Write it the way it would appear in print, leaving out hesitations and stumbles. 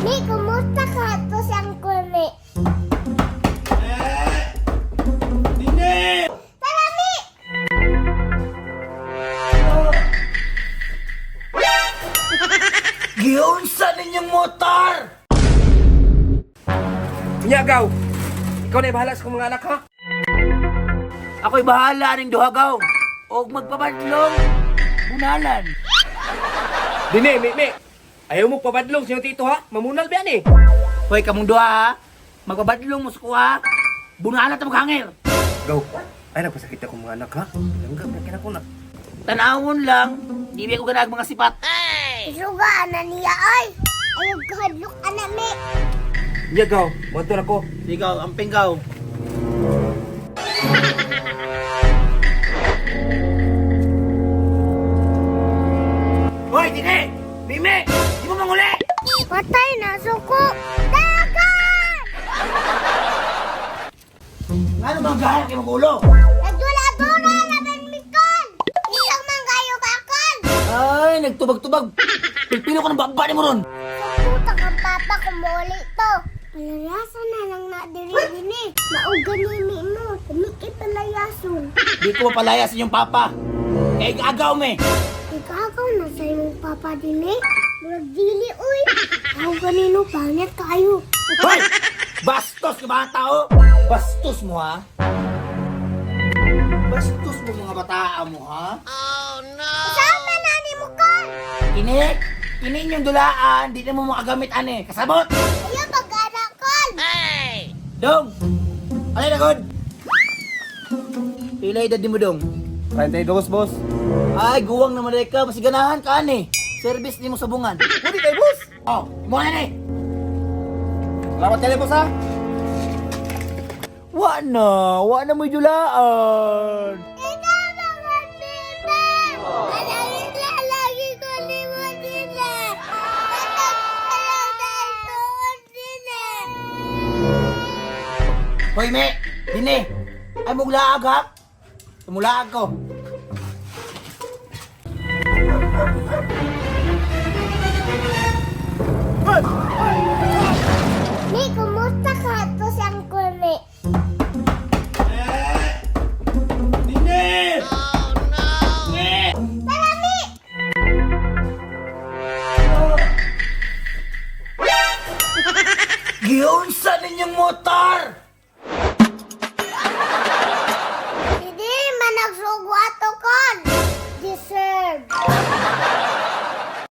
Mi, kumusta ka to si Uncle Mi? Dine! Tara, Mi! Giunsa ninyong motor! Nya, Gaw. Ikaw na bahala sa kong mga anak, ha? Ako'y bahala ning duha, gaw. Og magpabadlong, bunalan. Dine, mi, mi. Ayaw mo pabadlong sa iyong tito, ha? Mamunal ba yan, eh? Hoy, kamong duha ha. Magpabadlong mo sa kuha. Bunalan ta maghangir. Gaw, ay nagpasakit akong mga anak, ha? Langgam na kina ko na. Tanawon lang, di ba ko ganag mga sipat. Isuga, ana niya, ay! Ayaw kahadlok, ana, Mi! Nya, Gaw. Wanto na ko. Sigaw, amping gaw. Hoy, dine! Mime! Di mo manguli! Patay na, suko! Dagan! Ano bang gaya kay magulo? Nagdula-dula naman, Mikon! Isang manggayo kakon! Ay, nagtubag-tubag. Pilpilo ko ng baba ni mo ron. Puta kang papa kumuli to. Palayasa na lang na diri dini. Mauga ni mi mo. Kumikit palayason. Di ko mapalaya sa inyong papa. Kay agaw me. Ikaw na sa imong papa dini. Murag dili uy. Ako ganino pangit kayo. Hoy! Bastos ka bata, oh! Bastos mo, ha? Bastos mo mga bataa mo, ha? Sama na ni mo kon. Kini, kini inyong dulaan, di na mo makagamit, ane. Kasabot! Ayaw pag-ara kon. Dong! Alay na, God! Pila edad ni mo, Dong? 32, boss. Ay, guwang naman rin ka. Mas ganahan ka, ane. Service ni mo sa bungan. Pwede kayo, boss. Oh, mo na ni! Salamat kayo, boss, ha? Wa na mo'y dulaan. Ikaw mga mime. Alagin lagi ko ni mo dine. Patag pa lang dahil dine. Hoy, me! Dine! Ay, muglaag, ha? Tumulaag ko. Mi, kumusta